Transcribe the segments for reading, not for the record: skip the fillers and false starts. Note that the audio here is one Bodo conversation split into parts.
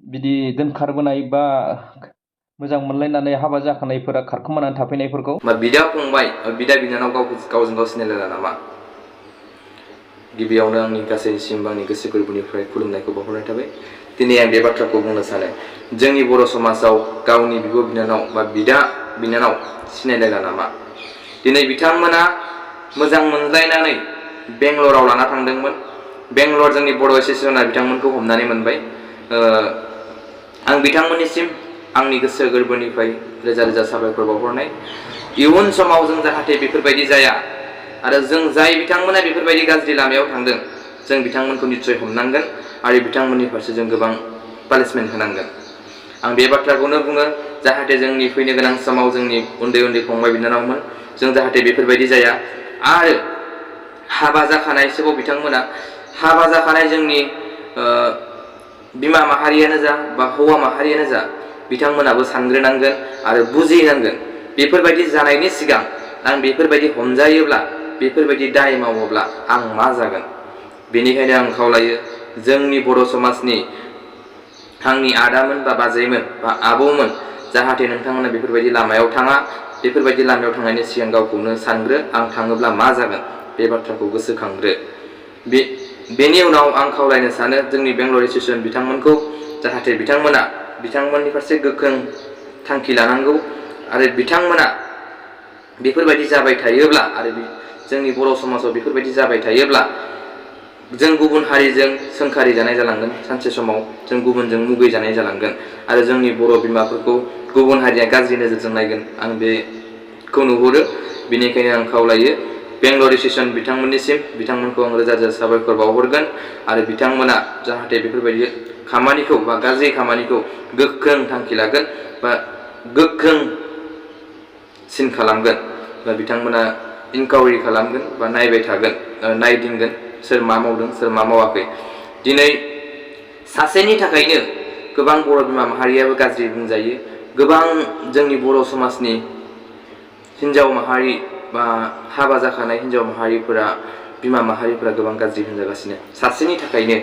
बिदि दोनखारबोनाय बा मोजां मोनलायनानै हाबा जाखानायफोरा खारखोमानानै थाफैनायफोरखौ बिदा फंबाय बिदा बिनानाव गावजों गाव सिनायलायला नामा? गिबियावनो आंनि गासैनिसिम आंनि गोसो गोरबोनिफ्राय खुलुमनायखौ बावहरनाय थाबाय। दिनै आं बे बाथ्राखौ बुंनो सानो, जोंनि बर' समाजाव गावनि बिब' बिनानाव बा बिदा बिनानाव सिनायलायला नामा? दिनै बिथांमोना मोजां मोनलायनानै बेंगलराव लाना थांदोंमोन। बेंगलर जोंनि बर' एस'सियेसना बिथांमोनखौ हमनानै मोनबाय। आं बिथांमोननिसिम आंनि गोसो गोरबोनिफ्राय रोजा रोजा साबायखर बावहरनाय। इयुन समाव जों जाहाथे बेफोरबायदि जाया आरो जों जाय बिथांमोना बेफोरबायदि गाज्रि लामायाव थांदों, जों बिथांमोनखौ निस्सय हमनांगोन आरो बिथांमोननि फारसे जों गोबां पानिशमेन्ट होनांगोन। आं बे बाथ्राखौनो बुङो, जाहाथे जोंनि फैनो गोनां समाव जोंनि उन्दै उन्दै फंबाय बिनानावमोन, जों जाहाथे बेफोरबायदि जाया। आरो हाबा जाखानायसोबाव बिथांमोना हाबा जाखानाय जोंनि बिमा माहारियानो जा बा हौवा माहारियानो जा, बिथांमोनाबो सानग्रोनांगोन आरो बुजिनांगोन। बेफोरबायदि जानायनि सिगां आं बेफोरबायदि हमजायोब्ला, बेफोरबायदि दाय मावोब्ला आं मा जागोन? बेनिखायनो आं खावलायो, जोंनि बर' समाजनि आंनि आदामोन बा बाजैमोन बा आबौमोन, जाहाथे नोंथांमोना बेफोरबायदि लामायाव थाङा। बेफोरबायदि लामायाव थांनायनि सिगां गावखौनो सानग्रो, आं थाङोब्ला मा जागोन? बे बाथ्राखौ गोसोखांग्रो। बेनि उनाव आं खावलायनो सानो जोंनि बेंगलर एस'सियेसन बिथांमोनखौ, जाहाथे बिथांमोननि फारसे गोख्रों थांखि लानांगौ आरो बिथांमोना बेफोरबायदि जाबाय थायोब्ला आरो जोंनि बर' समाजाव बेफोरबायदि जाबाय थायोब्ला जों गुबुन हारिजों सोंखारि जानाय जालांगोन। सानसे समाव जों गुबुनजों मुगै जानाय जालांगोन आरो जोंनि बर' बिमाफोरखौ गुबुन हारिया गाज्रि नोजोरजों नायगोन। आं बेखौ नुहुरो। बेनिखायनो आं खावलायो बेंगलर एस'सियेसन बिथांमोनखौ आं रोजा रोजा साबायखर बावहरगोन आरो बिथांमोना जाहाथे बेफोरबायदि खामानिखौ बा गाज्रि खामानिखौ गोख्रों थांखि लागोन बा गोख्रोंसिन खालामगोन, बा बिथांमोना इनकुवारि खालामगोन बा नायबाय थागोन, नायदिंगोन सोर मा मावदों सोर मा मावाखै। दिनै सासेनि थाखायनो गोबां बर' बिमा माहारियाबो गाज्रि बुंजायो। गोबां जोंनि बर' समाजनि हिन्जाव माहारि बा हाबा जाखानाय हिन्जाव माहारिफोरा, बिमा माहारिफोरा गोबां गाज्रि होनजागासिनो सासेनि थाखायनो।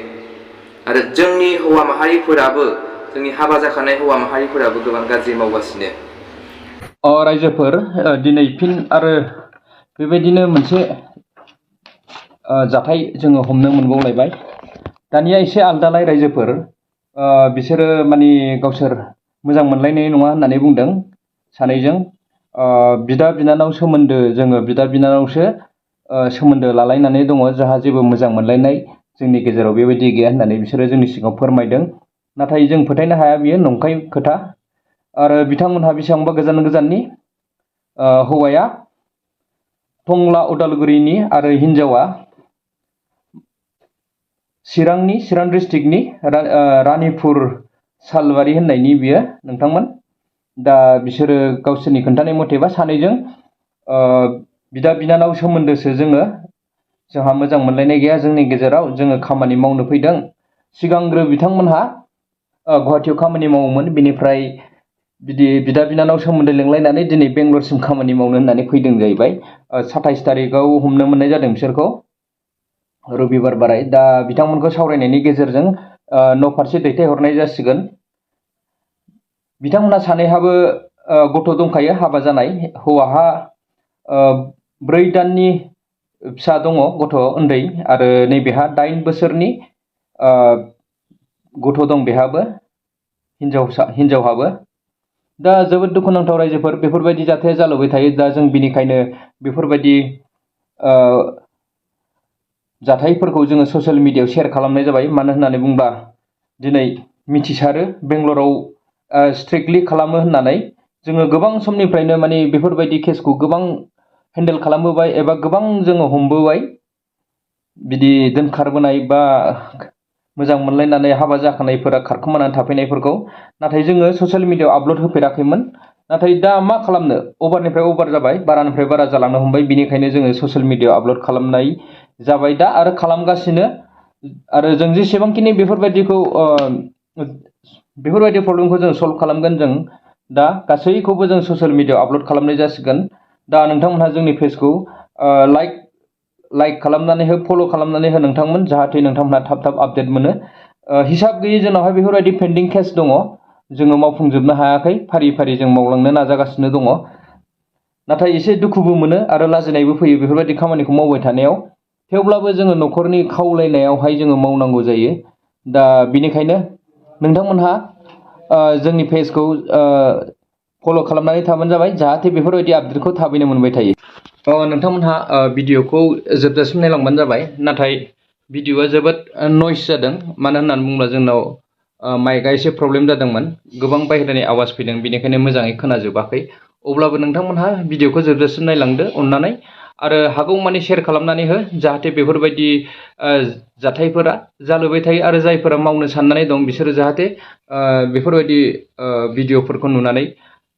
आरो जोंनि हौवा माहारिफोराबो, जोंनि हाबा जाखानाय हौवा माहारिफोराबो गोबां गाज्रि मावगासिनो। रायजोफोर, दिनै फिन आरो बेबायदिनो मोनसे जाथाय जोङो हमनो मोनबावलायबाय। दानिया एसे आलदालाय रायजोफोर, बिसोरो माने गावसोर मोजां मोनलायनाय नङा होननानै बुंदों सानैजों। बिदा बिनानाव सोमोन्दो, जोङो बिदा बिनानावसो सोमोन्दो लालायनानै दङ, जोंहा जेबो मोजां मोनलायनाय जोंनि गेजेराव बेबायदि गैया होननानै बिसोरो जोंनि सिगाङाव फोरमायदों। नाथाय जों फोथायनो हाया, बियो नंखाय खोथा। आरो बिथांमोनहा बेसेबांबा गोजाननि, हौवाया टंला उदालगुरिनि आरो हिन्जावा चिरां डिस्ट्रिक्टनि रानिपुर सालबारि होननायनि बियो नोंथांमोन। दा बिसोरो गावसोरनि खोन्थानाय मथेबा सानैजों बिदा बिनानाव सोमोन्दोसो जोंहा मोजां मोनलायनाय गैया जोंनि गेजेराव, जोङो खामानि मावनो फैदों। सिगांग्रो बिथांमोनहा गुवाहाटियाव खामानि मावोमोन, बिनिफ्राय बिदि बिदा बिनानाव सोमोन्दो लिंलायनानै दिनै बेंगलरसिम खामानि मावनो होननानै फैदों जाहैबाय। 27 तारिखआव हमनो मोननाय जादों बिसोरखौ, रबिबार बाराय। दा बिथांमोनखौ सावरायनायनि गेजेरजों न'फारसे दैथायहरनाय जासिगोन। बिथांमोनहा सानैहाबो गथ' दंखायो, हाबा जानाय। हौवाहा 4 दाननि फिसा दङ, गथ' उन्दै, आरो नैबेहा 8 बोसोरनि गथ' दं, बेहाबो हिन्जावहाबो। दा जोबोद दुखुनांथाव रायजोफोर, बेफोरबायदि जाथाया जालायबाय थायो। दा जों बिनिखायनो बेफोरबायदि जाथायफोरखौ जोङो ससियेल मिडियायाव शेयार खालामनाय जाबाय। मानो होननानै बुंब्ला दिनै मिथिसारो बेंगलराव स्ट्रिक्टलि खालामो होननानै। जोङो गोबां समनिफ्रायनो माने बेफोरबायदि केसखौ गोबां हेन्डेल खालामबोबाय एबा गोबां जोङो हमबोबाय, बिदि दोनखारबोनाय बा मोजां मोनलायनानै हाबा जाखानायफोरा खारखोमानानै थाफैनायफोरखौ। नाथाय जोङो ससियेल मिडियायाव आपल'ड होफेराखैमोन। नाथाय दा मा खालामनो, अभारनिफ्राय अभार जाबाय, बारानिफ्राय बारा जालांनो हमबाय। बिनिखायनो जोङो ससियेल मिडियायाव आपल'ड खालामनाय जाबाय दा, आरो खालामगासिनो। आरो जों जेसेबांखिनि बेफोरबायदि प्रब्लेमखौ जों सल्भ खालामगोन, जों दा गासैखौबो जों ससियेल मिडियायाव आपल'ड खालामनाय जासिगोन। दा नोंथांमोनहा जोंनि पेजखौ लाइक खालामनानै हो, फल' खालामनानै हो नोंथांमोन, जाहाथे नोंथांमोनहा थाब थाब आपडेट मोनो। हिसाब गैयै जोंनावहाय बेफोरबायदि पेन्डिं केस दङ जोङो मावफुंजोबनो हायाखै फारि फारि जों मावलांनो नाजागासिनो दङ नाथाय एसे दुखुबो मोनो आरो लाजिनायबो फैयो बेफोरबायदि खामानिखौ मावबाय थानायाव थेवब्लाबो जोङो न'खरनि खावलायनायावहाय जोङो मावनांगौ जायो दा बिनिखायनो नोंथांमोनहा जोंनि पेजखौ फल' खालामनानै थाबानो जाबाय जाहाथे बेफोरबायदि आपडेटखौ थाबैनो मोनबाय थायो नोंथांमोनहा भिडिअखौ जोबजासिम नायलांबानो जाबाय नाथाय भिडिअआ जोबोद नयस जादों मानो होननानै बुङोब्ला जोंनाव माइकआ एसे प्रब्लेम जादोंमोन गोबां बाहेरानि आवाज फैदों बेनिखायनो मोजाङै खोनाजोबाखै अब्लाबो नोंथांमोनहा भिडिअखौ जोबजासिम नायलांदो अननानै आरो हागौमानि शेयार खालामनानै हो जाहाथे बेफोरबायदि जाथायफोरा जालुबाय थायो आरो जायफोरा मावनो साननानै दं बिसोरो जाहाथे बेफोरबायदि भिडिअफोरखौ नुनानै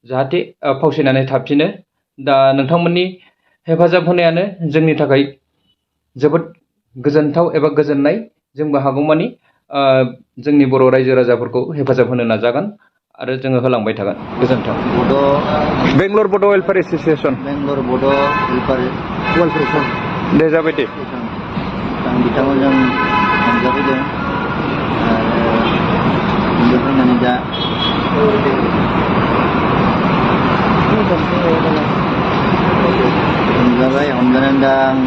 जाहाथे फावसायनानै थाफिनो दा नोंथांमोननि हेफाजाब होनायानो जोंनि थाखाय जोबोद गोजोनथाव एबा गोजोननाय जोंबो हागौमानि जोंनि बर' रायजो राजाफोरखौ हेफाजाब होनो नाजागोन आरो जोङो होलांबाय थागोन गोजोन्थों बेंगलर बड' वेलफेयार एस'सिएसन बेंगलर बड' वेलफेयार दे जाबाय दे बिथांमोनजों रंजाफैदों आरो फैनानै दा रंजाबाय रंजानानै दा आं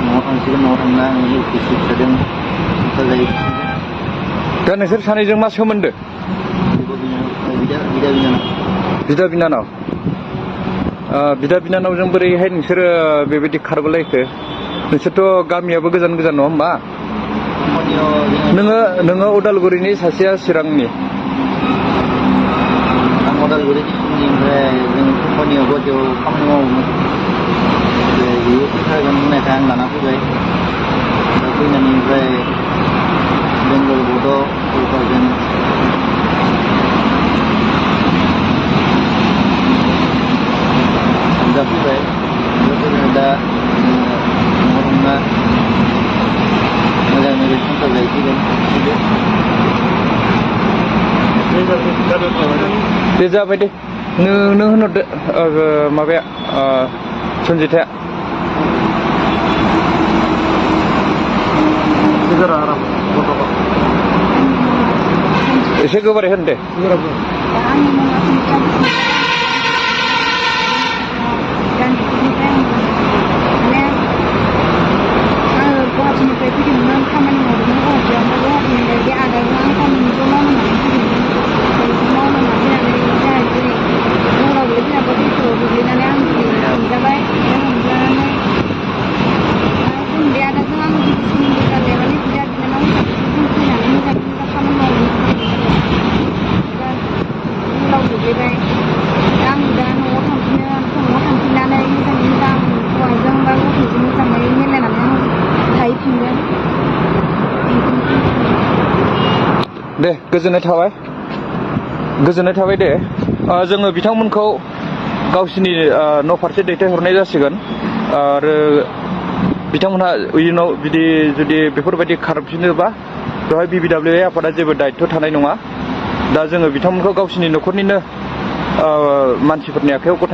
न'आव थांसिगोन न'आव थांना आं इउपिएससि फिसाजों जायो दा नोंसोर सानैजों मा सोमोन्दो बिदा बिनानाव बिदा बिनानावजों बोरैहाय नोंसोरो बेबायदि खारबोलायखो नोंसोरथ' गामियाबो गोजान गोजान नङा होमबा नोङो उदालगुरिनि सासेया चिरांनि आं उदालगुरि डिस्ट्रिक्टनिफ्राय जों कम्पानियाव गुवाहाटियाव खामानि मावोमोन बेयो फैखागोन होननायखाय आं लाना फैबाय दा फैनानै ओमफ्राय बेंगलर बड' वेलफेयारजों जाफैबाय दा न'आव थांना मोजाङै मोजां संसार जाहैसिगोन दे जाबाय दे नों होनहरदो माबाया सन्जिथाया एसे गोबारै होन दे गुवाहाटिनिफ्राय फैदोंमोन खामानि मावदोंमोन गुवाहाटियाव ओमफ्राय गुवाहाटिनिफ्राय बे आदाजों आं खामानिखौ मावनो होननानै फैदोंमोन मावनो होनना फैनानै जाहा दिनै हराव गोलैफैनाबो दैखौ गोग्लैनानै आं दिनै हमजाबाय हमजानानै जों बे आदाजों आं सोमोन्दो जालाया माने बिदा बिनानाव हिसाबै जों फैनानै मोजाङै मोजां खामानि मावनो दा हराव गोग्लैबाय दा आं दा न'आव थांफिननानै मोजाङै मोजां हौवाजों बा गथ'जों मोजाङै मिलायनानै आं थाहैफिनगोन दे गोजोननाय थाबाय दे जोङो बिथांमोनखौ गावसिनि न' फारसे दैथायहरनाय जासिगोन आरो बिथांमोनहा इयुनाव जुदि बेफोरबायदि खारफिनोबा बेवहाय BBWA आफादा जेबो दायित्व थानाय नङा दा जोङो बिथांमोनखौ गावसिनि न'खरनिनो मानसिफोरनि आखायाव